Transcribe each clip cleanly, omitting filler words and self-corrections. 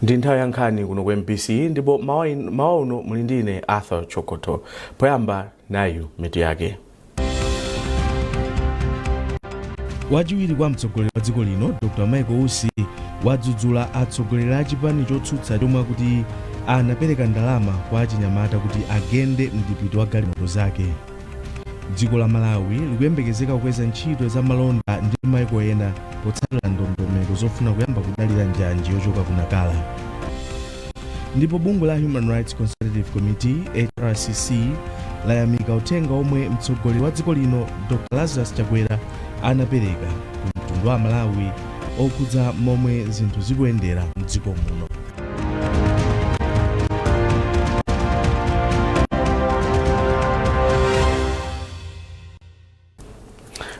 Ndi nthawi ya nkhani kuno ku MBC, ndipo mawa uno muli ndi ine, Arthur Chokoto. Poyamba, nayu mitu yake. Wachiwiri kwa mtsogoleri wa dziko lino, Dr Michael Usi, wadzudzula atsogoleri a chipani chotsutsa chomwe akuti anapereka ndalama kwa achinyamata kuti agende mdipiti wa galimoto zake. Dziko la Malawi likuyembekezeka kukweza ntchito za malonda ndi maiko ena potsatira ndondomeko zofuna kuyamba kudalira njanji yochoka ku Nacala. Ndipo bungwe la Human Rights Consultative Committee, HRCC, layamika uthenga omwe mtsogoleri wa dziko lino, Dr Lazarus Chakwera, anapereka ku mtundu wa Malawi okhudza momwe zinthu zikuyendera mdziko muno.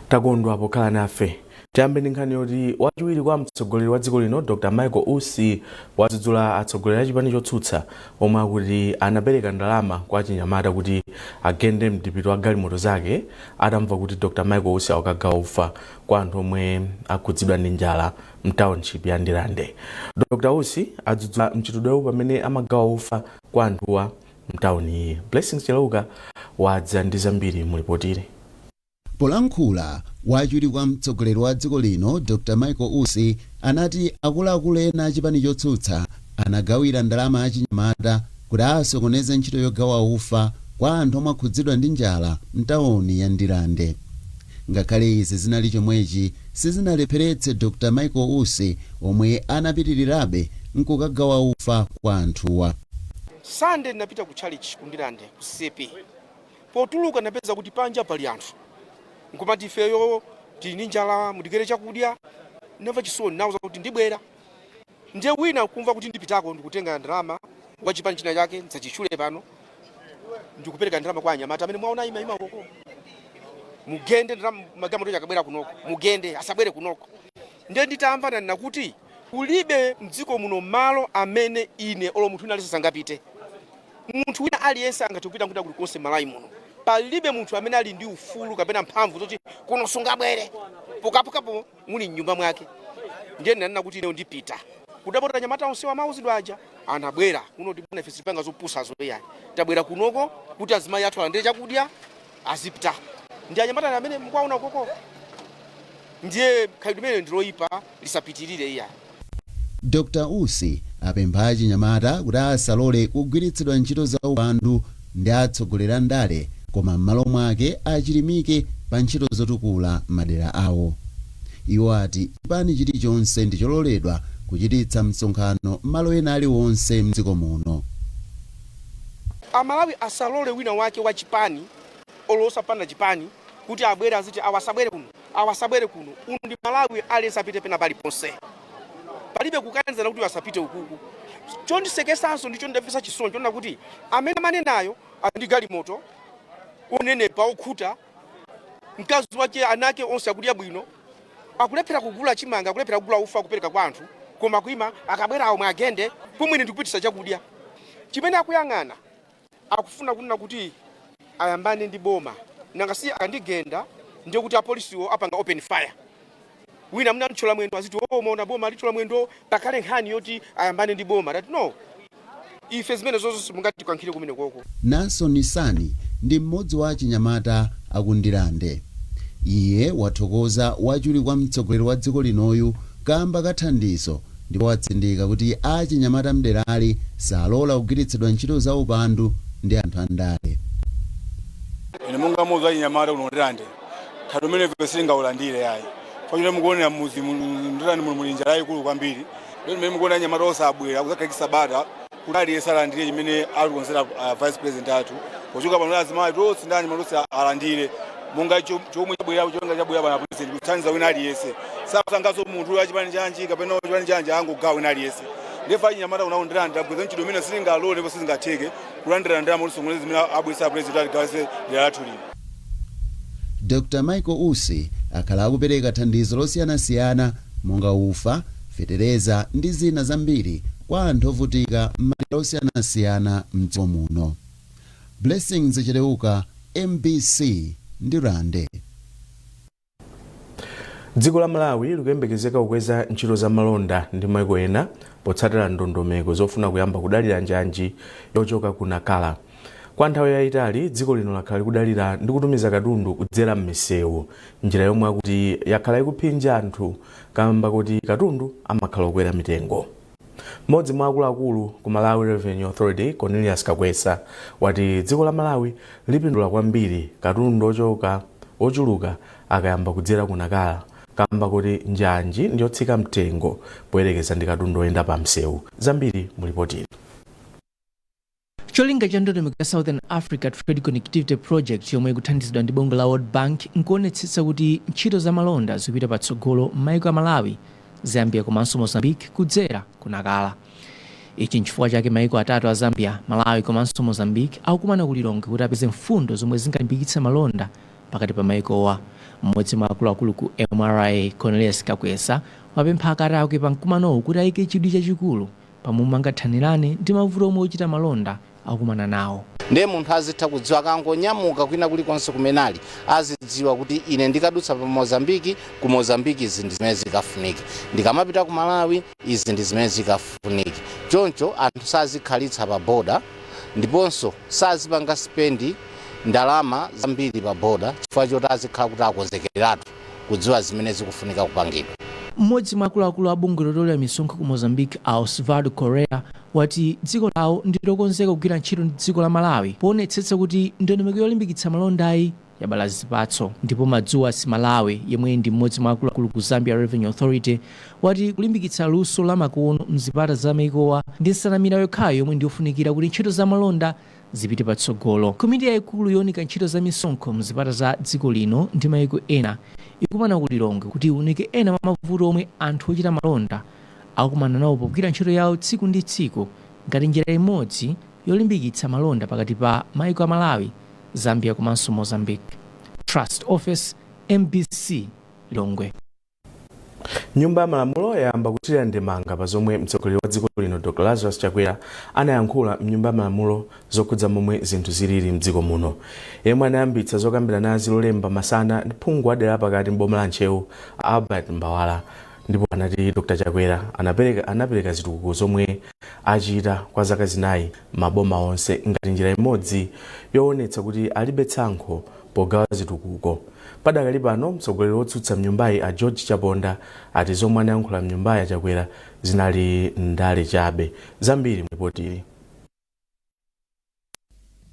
Takondwa pokhala nafe. Tiyambe ndi nkhani yoti wachiwiri kwa mtsogoleri wa dziko lino, Dr Michael Usi, wadzudzula atsogoleri a chipani chotsutsa omwe akuti anapereka ndalama kwa achinyamata kuti agende mdipiti wa galimoto zake atamva kuti Dr Michael Usi akukagawa ufa kwa anthu omwe akhudzidwa ndi njala mtownship ya Ndirande. Dr Usi adzudzula mchitidwewu pamene amagawa ufa kwa anthuwa mtawuniyi. Blessings Cheleuka wadza ndi zambiri mu lipotili. Polankhula, wachiwiri kwa mtsogoleri wa dziko lino, Dr Michael Usi, anati akuluakulu ena a chipani chotsutsa anagawira ndalama achinyamata kuti asokoneze ntchito yogawa ufa kwa anthu omwe akhudzidwa ndi njala mtawuni ya Ndirande. Ngakhale izi zinali chomwechi, sizinalepheretse Dr Michael Usi omwe anapitirirabe nkukagawa ufa kwa anthuwa. Sunday ndinapita ku church ku Ndirande ku CCAP. Potuluka ndinapeza kuti panja pali anthu nkumati, "Ifeyo tili ndi njala, mutigere chakudya." Ndinamva chisoni, ndinawauza kuti ndibwera. Ndiye wina kumva kuti ndipitako, ndikutenga ndalama wa chipani china chake, ndisachitchule pano, ndikupereka ndalama kwa anyamata amene mwaona ima ima koko, "Mugende ndalama, magalimoto akabwera kunoko mugende, asabwere kunoko." Ndiye nditamva, ndanena kuti kulibe mdziko muno malo amene ine olo munthu wina aliyense sangapite. Munthu wina aliyense angathe kupita kuta kulikonse Malawi muno. Palibe munthu amene ali ndi ufulu kapena mphamvu zoti kuno sungabwere, pokapokapo muli mnyumba mwake. Ndiye ndinanena kuti ineyo ndipita. Kudabota anyamata onse amauzidwa aja anabwera kuno kuti, "Bwana, ife sitipanga zopusazo iyayi, tabwera kunoko kuti azimayi athu alandire chakudya, azipita." Ndi anyamata amene mukuwaona koko. Ndiye khalidwe limene ndiloyipa, lisapitirire iyayi. Dr Usi apempha achinyamata kuti asalole kugwiritsidwa ntchito za upandu ndi atsogoleri a ndale, koma m'malo mwake achilimike pa ntchito zotukula madera awo. Iwo ati chipani chilichonse ndi chololedwa kuchititsa msonkhano m'malo ena aliwonse mdziko muno. Amalawi asalole wina wake wa chipani olo osapanda chipani kuti abwere aziti, "Awa asabwere kuno, awa asabwere kuno." Uno ndi Malawi, aliyense apite pena paliponse, palibe kukanizana kuti asapite ukuku. Chondisekesanso ndi chondimvetsa chisoni chonena kuti amene amanenayo ali ndi galimoto, onenepa, okhuta, mkazi wake, ana ake onse akudya bwino, akulephera kugula chimanga, akulephera kugula ufa kupereka kwa anthu, koma kuima akabwera awo mwagende pomwe ine ndikupitisa chakudya. Chimene akuyang'ana, akufuna kunena kuti ayambane ndi boma. Nanga si akandigenda, ndiye kuti apolisiwo apanga open fire, wina amene anthyola mwendo aziti, "Oh, maona boma lithyola mwendo." Pakhale nkhani yoti ayambane ndi boma. Tati no, ife zimene zozo simungatikankhire kumene koko. Nason Sani ndi mmodzi wa achinyamata akundirande. Iye wathokoza wachiwiri kwa mtsogoleri wa dziko linoyu kamba ka thandizo, ndipo watsindika kuti achinyamata mderali salola kugwiritsidwa ntchito za upandu ndi anthu andale. Ine monga mmodzi wa achinyamata kuno Ndirande, khalidwe limene ife sitingaulandire yayi. Pachoti mukuonera mudzi Ndirande muno muli njala yayikulu kwambiri. Lero mmene mukuona anyamata osabwera kuzakhazikitsa bata kuti aliyense alandire chimene alikonzera vice president athu pochoka pano, azimayi tonse ndi anyamata tonse alandire monga chomwe chabwera, chonga chabwera pana president kuthandiza wina aliyense. Sasangaso munthu achipani chanji kapena chipani chanji, angogawa wina aliyense. Ndiye achinyamata kuno Ndirande agwiza ntchito imene sitingalole ndipo sizingatheke kulandira ndalama kuti zimene abweretsa president atigawise dera lathu lino. Dr Michael Usi akhala akupereka thandizo losiyanasiyana monga ufa, fetereza ndi zina zambiri kwa anthu ovutika m'madera osiyanasiyana mdziko muno. Blessings Cheleuka, MBC, Ndirande. Dziko la Malawi likuyembekezeka kukweza ntchito za malonda ndi maiko ena potsatira ndondomeko zofuna kuyamba kudalira njanji yochoka ku Nakala. Kwa nthawi yayitali, dziko lino lakhala likudalira ndi kutumiza katundu kudzera m'misewu, njira yomwe akuti yakhala ikuphinja anthu kamba kuti katundu amakhala okwera mitengo. Mmodzi mwa akuluakulu ku Malawi Revenue Authority, Cornelius Kakwesa, wati dziko la Malawi lipindula kwambiri katundu ochoka ochuluka akayamba kudzera ku Nakala, kamba kuti njanji ndiyotsika mtengo poyerekeza ndi katundu oyenda pa msewu. Zambiri mulipotili. Cholinga cha ndondomeko ya Southern Africa Trade Connectivity Project, yomwe ikuthandizidwa ndi bungwe la World Bank, nkuonetsetsa kuti ntchito za malonda zikupita patsogolo m'maiko a Malawi, Zambia komanso Mozambique kudzera ku Nakala. Ichi nchifukwa chake maiko atatu a Zambia, Malawi komanso Mozambique akukumana ku Lilongwe kuti apeze mfundo zomwe zingalimbikitse malonda pakati pa maikowa. Mmodzi mwa akuluakulu ku MRA, Cornelius Kakwesa, wapempha akatakwe pa mkumanowu kuti ayike chidwi chachikulu pamomwe angathanirane ndi mavuto omwe ochita malonda akukumana nawo. Ndiye munthu azitha kudziwa akangonyamuka kwina kulikonse kumene ali, azidziwa kuti ine ndikadutsa pa Mozambiki, ku Mozambiki izi ndi zimene zikafunike, ndikamapita ku Malawi izi ndi zimene zikafunike. Choncho anthu sazikhalitsa pa boda ndiponso sazipanga spend ndalama zambiri pa boda, chifukwa choti azikhala kuti akonzekeratu kudziwa zimene zikufunika kupangidwa. Mmodzi mwa akuluakulu a bungwe lotolera misonkho ku Mozambique, a Osvaldo Correa, wati dziko lawo ndi lokonzeka kugwira ntchito ndi dziko la Malawi poonetsetsa kuti ndondomeko yolimbikitsa malondayi yabala zipatso. Ndipo Madzuwa Malawi, yemwe ndi mmodzi mwa akuluakulu ku Zambia Revenue Authority, wati kulimbikitsa luso la makono mzipata za maikowa ndi nsanamira yokhayo yomwe ndiyofunikira kuti ntchito za malonda zipite patsogolo. Komiti yayikulu yonika ntchito za misonkho mzipata za dziko lino ndi maiko ena ikumana ku Lilongwe kuti iwunike ena mwa mavuto omwe anthu ochita malonda akukumana nawo pogwira ntchito yawo tsiku ndi tsiku, ngati njira imodzi yolimbikitsa malonda pakati pa maiko a Malawi, Zambia komanso Mozambique. Trust Office, MBC, Lilongwe. Nyumba ya Malamulo yayamba kuthirira ndemanga pa zomwe mtsogoleri wa dziko lino Dr Lazarus Chakwera anayankhula mnyumba ya Malamulo zokhudza momwe zinthu zilili mdziko muno. Yemwe anayambitsa zokambiranazi Lolemba masana ndi phungu wa dera pakati mboma la Ntcheu, Albert Mbawala, ndipo anati Dr Chakwera anapereka zitukuko zomwe achita kwa zaka 4 maboma onse ngati njira imodzi yoonetsa kuti alibe tsankho pogawa zitukuko. Padakali pano, mtsogoleri wotsutsa mnyumbayi a George Chaponda ati zomwe anayankhula mnyumbayi a Chakwera zinali ndale chabe. Zambiri mripotili.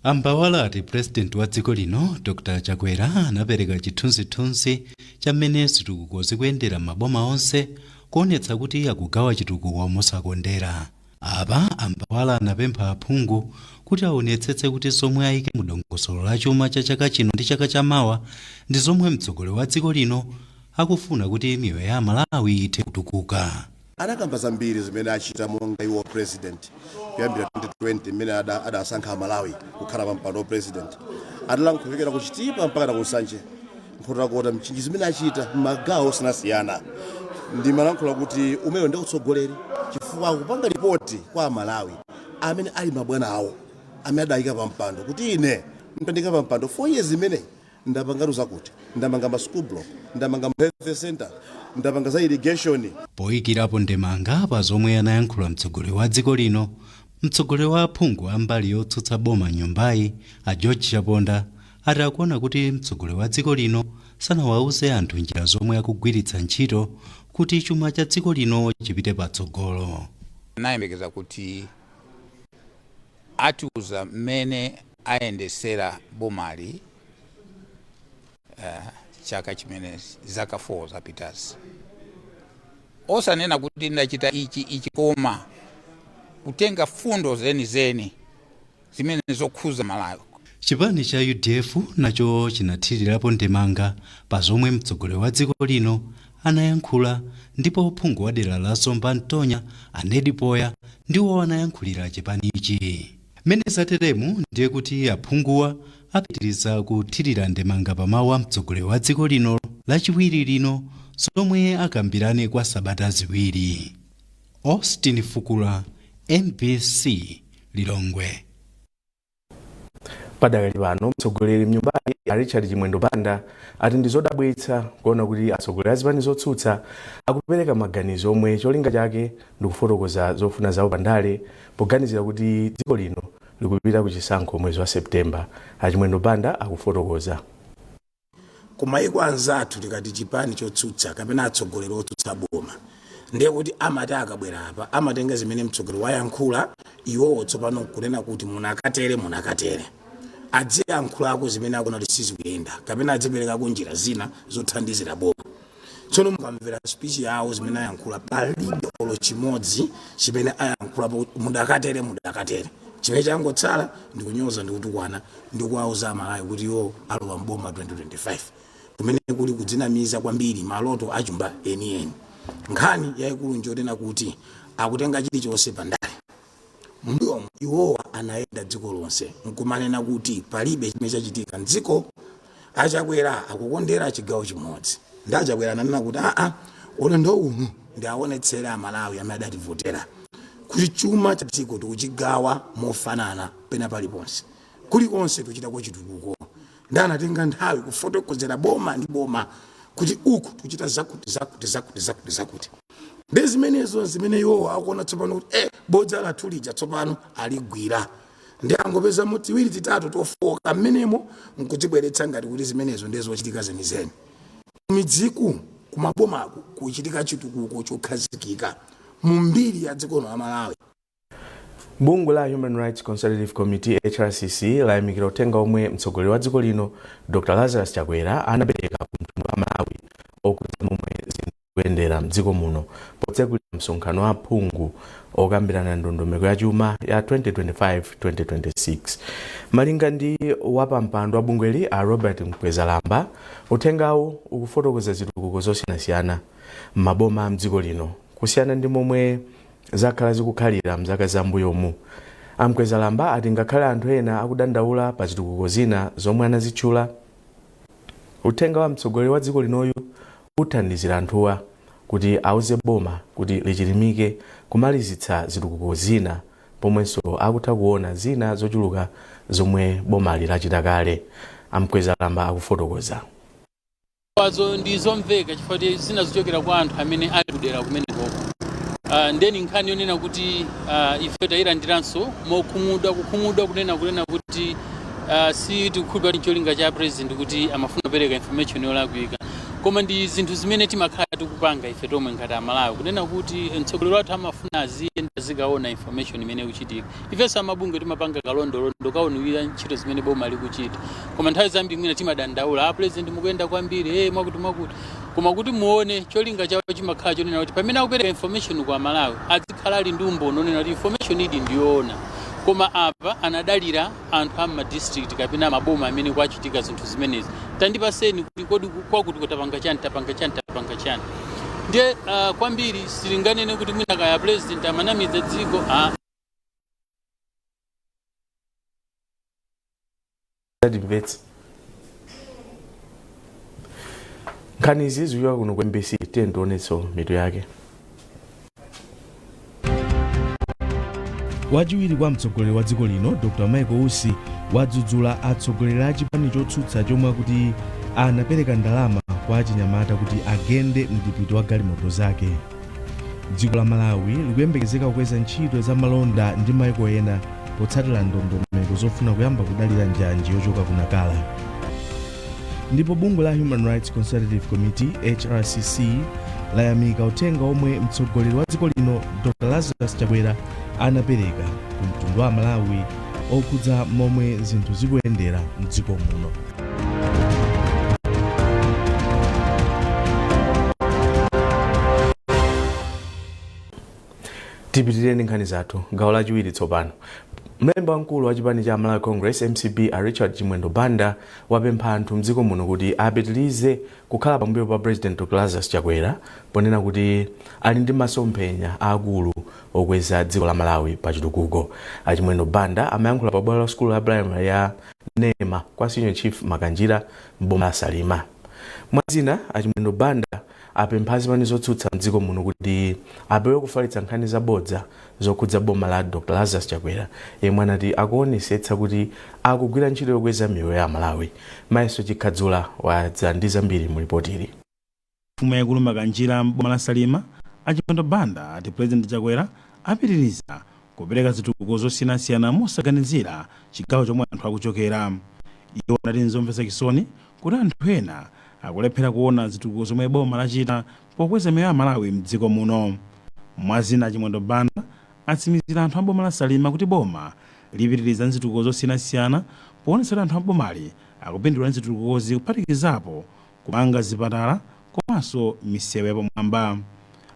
Ambawala ati Purezidenti wa dziko lino Dr Chakwera anapereka chithunzithunzi cha mmene zitukuko zikuyendera m'maboma onse, kuonetsa kuti akugawa chitukuko mosakondera. Apa Ambawala anapempha aphungu kuti aonetsetse kuti zomwe ayike mu dongosolo la chuma cha chaka chino ndi chaka chamawa ndi zomwe mtsogoleri wa dziko lino akufuna kuti miyoyo ya Malawi ithe kutukuka. Anakamba zambiri zimene achita monga iwo president kuyambira 2020 mmene adasankha Amalawi kukhala pa mpando wa president. Adalankhula kuchokera ku Chitipa mpaka ku Nsanje, Nkhotakota, Mchinji, zimene achita m'magawo osiyanasiyana. Ndimalankhula kuti umenewo ndi utsogoleri, chifukwa akupanga ripoti kwa Amalawi amene ali mabwana awo amene adayika pa mpando kuti ine mpandika pa mpando 4 years imeneyi ndapangatu zakuti, ndamanga ma school block, ndamanga ma health center, ndapanga za irrigation. Poyikirapo ndemanga pa zomwe anayankhula mtsogoleri wa dziko lino, mtsogoleri wa aphungu a mbali yotsutsa boma nyumbayi a George Chaponda ati akuona kuti mtsogoleri wa dziko lino sanawauze anthu njira zomwe akugwiritsa ntchito kuti chuma cha dziko lino chipite patsogolo. Nayembekeza kuti atiuza mmene ayendesera bomali chaka chimene zaka 4 zapitazi, osanena kuti ndachita ichi ichi, koma kutenga fundo zenizeni zimene zokhuza Malawi. Chipani cha UDF nacho chinathirirapo ndemanga pa zomwe mtsogoleri wa dziko lino anayankhula, ndipo phungu wa dera la Zomba Mtonya a Ned Poya ndiwo anayankhulira chipanichi. Mmene zateremu ndiye kuti aphunguwa apitiriza kuthirira ndemanga pa mawu a mtsogoleri wa dziko lino Lachiwiri lino, zomwe akambirane kwa sabata 2. Austin Fukula, MBC, Lilongwe. Padakali pano, mtsogoleri mnyumbayi a Richard Chimwendo Banda ati ndi zodabwitsa kuona kuti atsogoleri a zipani zotsutsa akupereka maganizo omwe cholinga chake ndikufotokoza zofuna zawo pandale, poganizira kuti dziko lino likupita ku chisankho mwezi wa Septemba. Achimwendo Banda akufotokoza. Kumayiko anzathu, tikati chipani chotsutsa kapena atsogoleri otsutsa boma, ndiye kuti amati akabwera apa amatenga zimene mtsogoleri wayankhula, iwowo tsopano nkunena kuti munakatere, munakatere. Adziyankhulako zimene akuona kuti sizikuyenda kapena adziperekako njira zina zothandizira boma. Tsono mukamvera speech yawo, zimene ayankhula, palibe olo chimodzi chimene ayankhulapo mudakatere, mudakatere. Chimene changotsala ndikunyoza, ndikutukwana, ndikuwauza Amalawi kuti iwo alowa mboma 2025, kumene kuli kudzinamiza kwambiri, maloto achumba enieni. Nkhani yayikulu njonena kuti akutenga chilichonse pandale. Mbuyomu iwowa anayenda dziko lonse nkumanena kuti palibe chimene chachitika mdziko, Achakwera akukondera chigawo chimodzi. Ndi Achakwera ananena kuti aa, ulendo uno ndi aonetsera Amalawi amene adativotera kuti chuma cha dziko tikuchigawa mofanana pena paliponse, kulikonse tikuchitako chitukuko. Ndi anatenga nthawi kufotokozera boma ndi boma kuti uku tikuchita zakuti, zakuti, zakuti, zakuti, zakuti. Ndi zimenezo zimene iwowo akuona tsopano kuti bodza lathu lija tsopano aligwira, ndi angopezamo tiwiri titatu tofoka mmenemo nkudzibweretsa ngati kuti zimenezo ndiye zochitika zenizeni. Kumidziku, kumabomaku, kuchitika chitukuko chokhazikika mu mbiri ya dziko la Malawi. Bungwe la Human Rights Consultative Committee, HRCC, layamikira uthenga omwe mtsogoleri wa dziko lino Dr Lazarus Chakwera anapereka ku mtundu wa Malawi okhudza momwe zinthu zikuyendera mdziko muno potsekulira msonkhano wa aphungu okambirana ndondomeko ya chuma ya 2025-2026. Malinga ndi wapampando wa bungweli a Robert Mkwezalamba, uthengawu ukufotokoza zitukuko zosiyanasiyana m'maboma a mdziko lino kusiyana ndi momwe zakhala zikukhalira mzaka zambuyomu. Amkwezalamba ati ngakhale anthu ena akudandaula pa zitukuko zina zomwe anazitchula, uthenga wa mtsogoleri wa dziko linoyu uthandizira anthuwa kuti auze boma kuti lichilimike kumalizitsa zitukuko zina, pomwenso akutha kuona zina zochuluka zomwe bomali lachita kale. Amkwezalamba akufotokoza. Wazo ndi zomveka chifukwa zina zochokera kwa anthu amene ali kudera kumenekoko. Ndeni nkhani yonena kuti ife tayilandiranso mokhumudwa, kukhumudwa kunena kuti si tikukhulupirira kuti cholinga cha President kuti amafuna kupereka information yolakwika, koma ndi zinthu zimene timakhala tikupanga ife tomwe ngati Amalawi, kunena kuti mtsogoleri wathu amafuna aziyenda azikaona information imene ikuchitika. Ifenso amabungwe timapanga kalondolondo kaunikira ntchito zimene boma likuchita, koma nthawi zambiri mwina timadandaula, a President mukuyenda kwambiri, hey, mwakuti mwakuti. Koma kuti muone, cholinga chawo chimakhala chonena kuti pamene akupereka information kwa Malawi azikhala ali ndi umboni onena kuti information idi ndiyoona. Koma apa anadalira anthu a madistrict kapena maboma amene kwachitika zinthu zimenezi, tandipaseni kuti kodi kwakuti tapanga chani, tapanga chani, tapanga chani. Ndiye kwambiri silinganene kuti mwina kaya President amanamiza dziko. Timvetse nkhani izi zikuchoka kuno ku MBC. Tiye tionetso mitu yake. Wachiwiri kwa mtsogoleri wa dziko lino Dr Michael Usi wadzudzula atsogoleri a chipani chotsutsa chomwe akuti anapereka ndalama kwa achinyamata kuti agende mdipiti wa galimoto zake. Dziko la Malawi likuyembekezeka kukweza ntchito za malonda ndi maiko ena potsatira ndondomeko zofuna kuyamba kudalira njanji yochoka ku Nakala. Ndipo bungwe la Human Rights Consultative Committee, HRCC, layamika uthenga omwe mtsogoleri wa dziko lino Dr Lazarus Chakwera anapereka ku mtundu wa Malawi okhudza momwe zinthu zikuyendera mdziko muno. Tipitireni nkhani zathu gawo lachiwiri tsopano. Mlembi wamkulu wa chipani cha Malawi Congress, MCP, a Richard Chimwendo Banda wapempha anthu mdziko muno kuti apitirize kukhala pambuyo pa President Dr Lazarus Chakwera, ponena kuti ali ndi masomphenya aakulu okweza dziko la Malawi pa chitukuko. Achimwendo Banda amayankhula pa bwalo la sukulu ya primary ya Nema kwa Senior Chief Makanjira m'boma la Salima. Mwazina, Achimwendo Banda Apempha zipani zotsutsa mdziko muno kuti apewe kufalitsa nkhani zabodza zokhudza boma la Dr Lazarus Chakwera, yemwe anati akuonesetsa kuti akugwira ntchito yokweza miyoyo ya Malawi. Mayeso Chikhadzula wadza ndi zambiri mu ripotili. Mfumu yaikulu Makanjira m'boma la Salima, a Chimwendo Banda, ati Purezidenti Chakwera apitiriza kupereka zitukuko zosiyanasiyana mosaganizira chigawo chomwe anthu akuchokera. Iwo anati nzomvetsa chisoni kuti anthu ena akulephera kuona zitukuko zomwe boma lachita pokweza miyoyo ya Malawi mdziko muno. Mwazina, Chimwendo Banda atsimikizira anthu a boma la Salima kuti boma lipitiriza zitukuko zosiyanasiyana poonetsa kuti anthu a bomali akupindula zitukukozi, kuphatikizapo kumanga zipatala komanso misewu yapamwamba.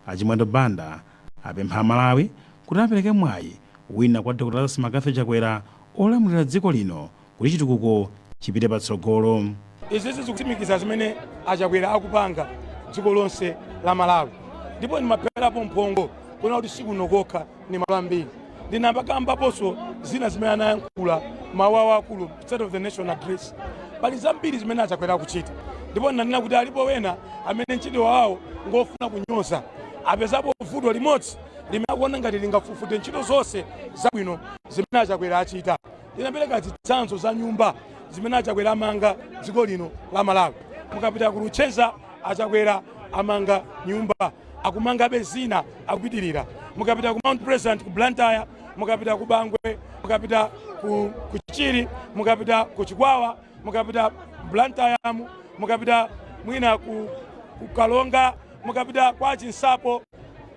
A Chimwendo Banda apempha Amalawi kuti apereke mwayi wina kwa Dr Lazarus McCarthy Chakwera olamulira dziko lino kuti chitukuko chipite patsogolo. Izi zikutsimikiza zimene aChakwera akupanga dziko lonse la Malawi, ndipo ndimapherapo mphongo kuona kuti sikuno kokha, ni malo ambiri. Ndinakambaponso zina zimene anayankhula mawu awo akulu, State of the Nation Address. Pali zambiri zimene aChakwera akuchita, ndipo ndinanena kuti alipo wena amene ntchito wawo ngofuna kunyoza, apezapo vuto limodzi limene akuona ngati lingafufute ntchito zonse zabwino zimene aChakwera achita. Ndinapereka zitsanzo za nyumba zimene aChakwera amanga dziko lino la Malawi. Mukapita ku Luchenza, aChakwera amanga nyumba, akumangabe zina, akupitirira. Mukapita ku Mount Pleasant, ku Blantyre, mukapita ku Bangwe, mukapita ku Chiri, mukapita ku Chikwawa, mukapita Blantyre, mukapita mwina ku Kalonga, mukapita kwa Chinsapo,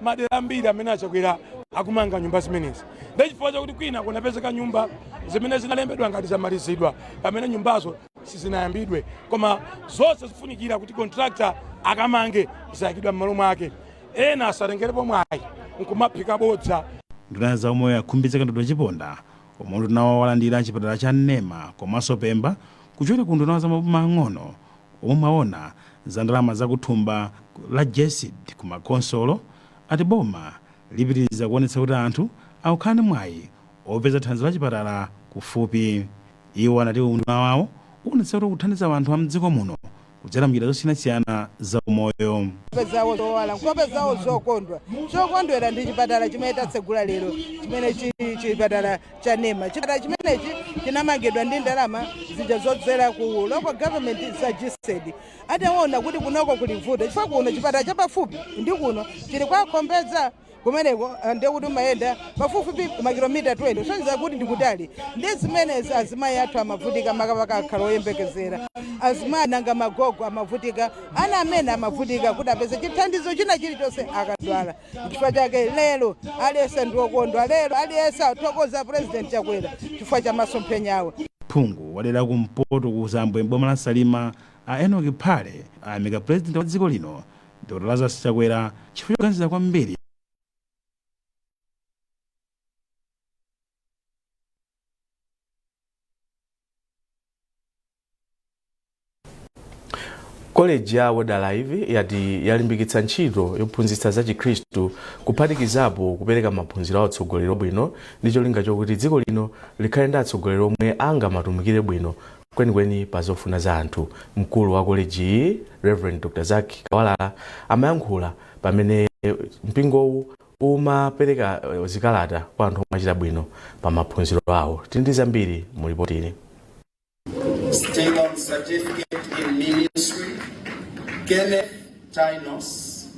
madera ambiri amene aChakwera akumanga nyumba zimenezi. Ndi chifukwa chakuti kwina kunapezeka nyumba zimene zinalembedwa ngati zamalizidwa pamene nyumbazo sizinayambidwe, koma zonse zifunikira kuti contractor akamange zayikidwa m'malo mwake. Ena asatengerepo mwayi nkumaphika bodza. Nduna za umoyo a Khumbize Kandodo Chiponda, omwe unduna wawo walandira chipatala cha Nema komanso Pemba kuchokera ku nduna za maboma ang'ono omwe maona za ndalama zakuthumba la GESD ku makonsolo, ati boma lipitiriza kuonetsa kuti anthu akukhala ndi mwayi opeza thandizo la chipatala kufupi. Iwo anati unduna wawo uonetsa kuti kuthandiza anthu a mdziko muno kudzera mnjira zosiyanasiyana za umoyo. Nkhope zawo zowala, nkhope zawo zokondwa, chokondwera ndi chipatala chimene tatsegula lero, chimene chili chipatala cha Nema. Chipatala chimenechi chinamangidwa ndi ndalama zija zodzera ku local government za GESD, ataona kuti kunoko kuli vuto, chifukwa kuno chipatala chapafupi ndi kuno chili kwa Khombedza kumeneko, ndiye kuti umayenda pafupifupi makilomita 20, kusonyeza kuti ndikutali. Ndi zimenezi azimayi athu amavutika, makamaka akhala oyembekezera, azimayi nanga magogo amavutika, ana amene amavutika kuti apeze chithandizo china chilichonse akadwala. Chifukwa chake lero aliyense ndiwokondwa, lero aliyense athokoza President Chakwera chifukwa cha masomphenya awo. Phungu wadera kumpoto ku Zambwe m'boma la Salima, a Enoch Phale, ayamika President wa dziko lino Dr Lazarus Chakwera chifukwa choganizira kwambiri Koleji ya Word Alive yati yalimbikitsa ntchito yophunzitsa za Chikhristu, kuphatikizapo kupereka maphunziro a utsogoleri wabwino, ndi cholinga chokuti dziko lino likhale ndi atsogoleri omwe angamatumikire bwino kwenikweni pa zofuna za anthu. Mkulu wa kolejiyi, Reverend Dr Zack Kawalala, amayankhula pamene mpingowu umapereka zikalata kwa anthu omwe achita bwino pa maphunziro awo. Tili ndi zambiri mu ripotili. Still on certificate in ministry, Kenneth Tinos.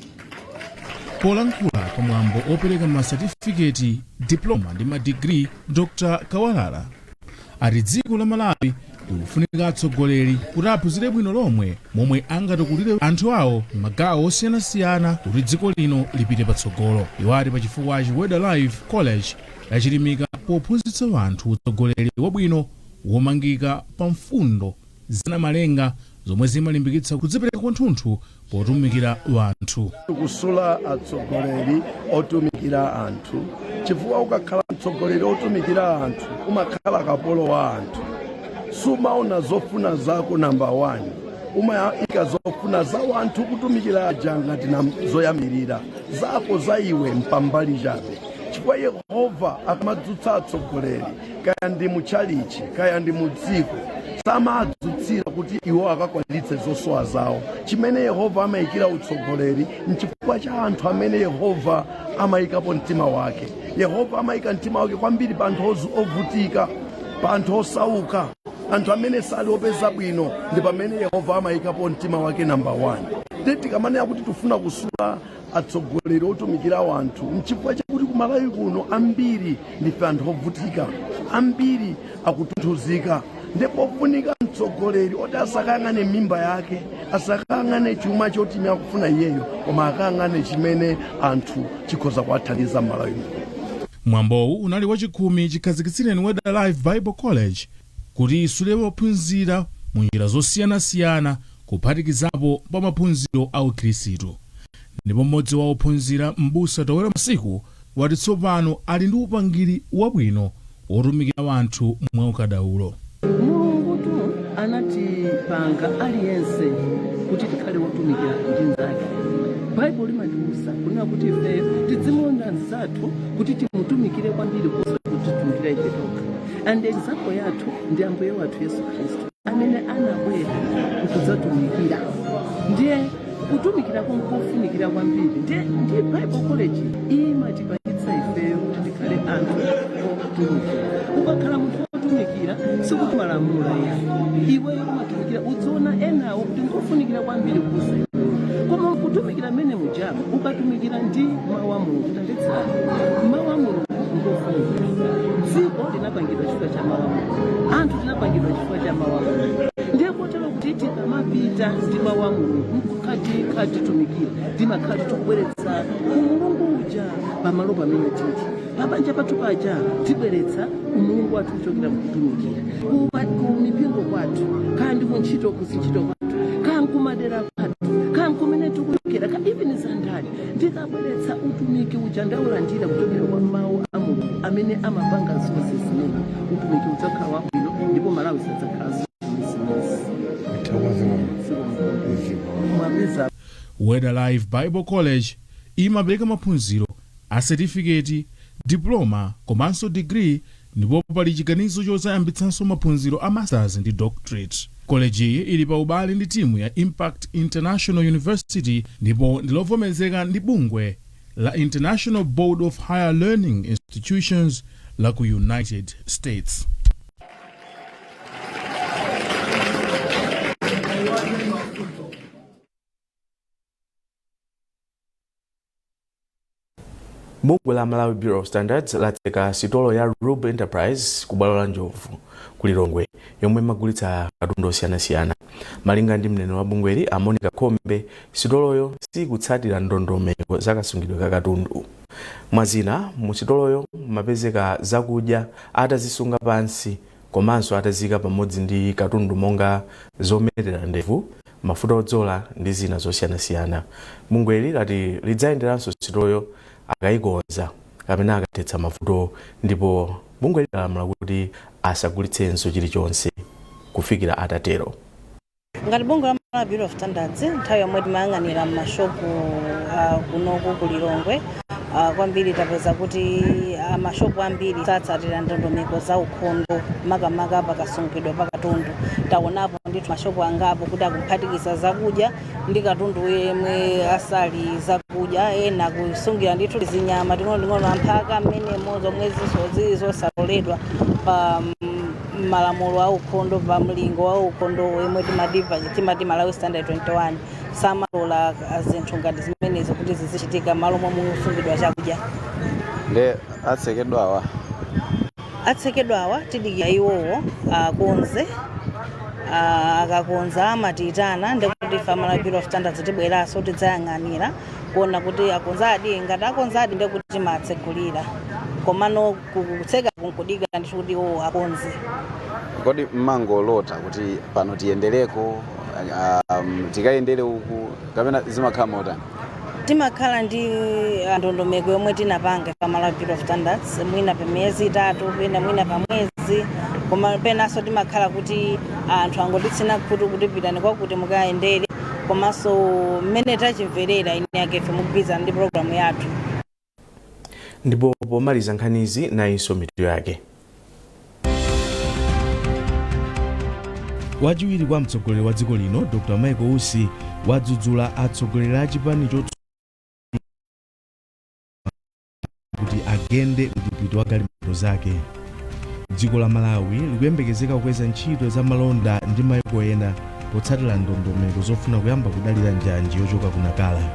Polankhula pamwambo opereka masatifiketi, diploma ndi madigiri, Dr Kawalala ati dziko la Malawi likufunika atsogoleri kuti aphunzire bwino lomwe momwe angatukulire anthu awo m'magawo osiyanasiyana kuti dziko lino lipite patsogolo. Iwo ati pachifukwachi Word Alive College yachilimika pophunzitsa anthu utsogoleri wabwino womangika pa mfundo za Namalenga zomwe zimalimbikitsa kudzipereka kwathunthu potumikira anthu. Kusula atsogoleri otumikira anthu, chifukwa ukakhala mtsogoleri otumikira anthu umakhala kapolo wa anthu. Sumaona zofuna zako namba 1, umayika zofuna za wanthu kutumikira aja ngati zoyambirira, zako za iwe mpambali chabe. Chifukwa Yehova akamadzutsa atsogoleri, kaya ndi mutchalichi kaya ndi mudziko, Samadzutsira kuti iwo akakwaniritse zosowa zawo. Chimene Yehova amayikira utsogoleri nchifukwa cha anthu amene Yehova amayikapo mtima wake. Yehova amayika mtima wake kwambiri pa anthu ovutika, pa anthu osauka, anthu amene sali opeza bwino, ndi pamene Yehova amayikapo mtima wake namba 1. Ndi tikamanena kuti tifuna kusula atsogoleri otumikira wanthu, nchifukwa chakuti kuMalawi kuno ambiri ndife anthu ovutika, ambiri akutunthuzika, ndipo pofunika mtsogoleri oti asakayang'ane mimba yake, asakayang'ane chuma choti akufuna iyeyo, koma akayang'ane chimene anthu chikhoza kuwathandiza m'Malawi muno. Mwambowu unali wachikhumi chikhazikitsireni Word Alive Bible College kuti isule ophunzira mu njira zosiyanasiyana, kuphatikizapo pa maphunziro a ukhristu. Ndipo mmodzi wa ophunzira, Mbusa Towera Masiku, wati tsopano ali ndi upangiri wabwino wotumikira wanthu mwaukadaulo. Mulungu tu anatipanga aliyense kuti tikhale wotumikira ndi mnzake. Baibulo limatiuza kunena kuti ifeyo tidzimuona mnzathu kuti timutumikire kwambiri kuposa kutitumikira ife tokha. And example yathu ndi Ambuye wathu Yesu Khristu, amene anabwera kudzatumikira. Ndiye kutumikira nkofunikira kwambiri. Ndiye Bible College imatipangitsa ifeyo kuti tikhale anthu otumikira. Ukakhala munthu wotumikira, sikuti malamula ya iweyo umatumikira, udziona enawo kuti nkofunikira kwambiri kuposa iweyo. Koma kutumikira mmene mujamo, ukatumikira ndi mawu a Mulungu, tamvetsani, mawu a Mulungu ngofunikira. Dziko linapangidwa chifukwa cha mawu a Mulungu, anthu tinapangidwa chifukwa cha mawu a Mulungu. Ndiye kotero kuti tikamapita ndi mawu a Mulungu nkukhala titumikira, timakhala tikubweretsa umulungu uja pamalo pamene tili, pabanja pathu paja. Tibweretsa umulungu wathu kuchokera mukutumikira ku mipingo kwathu, kaya ndi kuntchito, kuzintchito kwathu, kaya nkumadera kwathu, kaya nkumene tikuchokera, ka even zandale. Ndikabweretsa utumiki uja ndaulandira kuchokera kwa mawu a Mulungu amene amapanga zonse zimene, utumiki udzakhala wabwino ndipo Malawi sadzakhalanso chimodzimodzi. Mwapeza. Word Alive Bible College imapereka maphunziro a setifiketi, diploma komanso degree, ndipo pali chiganizo chodzayambitsanso maphunziro a masters ndi doctorate. Kolejiyi ili pa ubale ndi timu ya Impact International University ndipo ndilovomerezeka ndi bungwe la International Board of Higher Learning Institutions la ku United States. Bungwe la Malawi Bureau of Standards latseka sitolo ya Rube Enterprise ku bwalo la Njovu ku Lilongwe yomwe imagulitsa katundu osiyanasiyana. Malinga ndi mneneri wa bungweli, a Monica Khombe, sitoloyo sikutsatira ndondomeko za kasungidwe ka katundu. Mwazina, mu sitoloyo mumapezeka zakudya atazisunga pansi komanso ataziyika pamodzi ndi katundu monga zometera ndevu, mafuta odzola ndi zina zosiyanasiyana. Bungweli lati lidzayenderanso sitoloyo akayikonza kapena akathetsa mavuto, ndipo bungweli lalamula kuti asagulitsenso chilichonse kufikira atatero. Ngati bungwe la Malawi Bureau of Standards, nthawi yomwe timayang'anira m'mashopu kunoku ku Lilongwe, kwambiri tapeza kuti mashopu ambiri satsatira ndondomeko za ukhondo, makamaka pakasungidwe pa katundu. Taonapo ndithu mashopu angapo kuti akuphatikiza zakudya ndi katundu yemwe asali zakudya, ena kusungira ndithu zinyama ting'onoting'ono, amphaka mmenemo, zomwe zili zosaloledwa pa malamulo a ukhondo, pa mlingo wa ukhondo yemwe timati Malawi Standard 21. Samalola zinthu ngati zimenezo kuti zizichitika malo momwe musungidwa chakudya. Nde atsekedwawa? Atsekedwawa, tidikira iwowo akonze. Akakonza amatiyitana, ndikuti ife Malawi Bureau of Standards tibweranso tidzayang'anira kuona kuti akonzadi. Ngati akonzadi, ndikuti timatsegulira, komano kutseka nkudikira ndithu kuti iwowo akonze. Kodi mmangolota kuti pano tiyendereko, tikayendere uku, kapena zimakhala motani? Timakhala ndi ndondomeko yomwe tinapanga pa Malawi Bureau of Standards, mwina pa miyezi 3, pena mwina pa mwezi, koma penanso timakhala kuti anthu angotitsina khutu kuti pitani kwakuti mukayendere, komanso mmene tachimverera ine yake ife mugwirizana ndi programu yathu. Ndipo pomaliza nkhanizi, nayinso mitu yake. Wachiwiri kwa mtsogoleri wa dziko lino Dr Michael Usi wadzudzula atsogoleri a chipani chotsutsa kuti agende mdipiti wa galimoto zake. Dziko la Malawi likuyembekezeka kukweza ntchito za malonda ndi mayiko ena potsatira ndondomeko zofuna kuyamba kudalira njanji yochoka ku Nacala.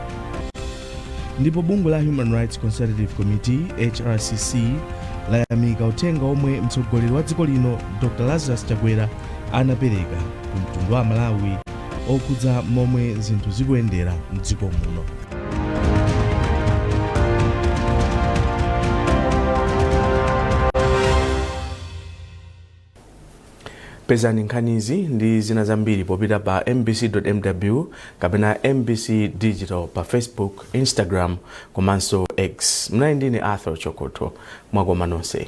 Ndipo bungwe la Human Rights Consultative Committee, HRCC, layamika uthenga omwe mtsogoleri wa dziko lino Dr Lazarus Chakwera anapereka ku mtundu wa Malawi okhudza momwe zinthu zikuyendera mdziko muno. Pezani nkhanizi ndi zina zambiri popita pa mbc.mw kapena MBC Digital pa Facebook, Instagram komanso X. Mnali ndine Arthur Chokotho. Mwakoma nonse.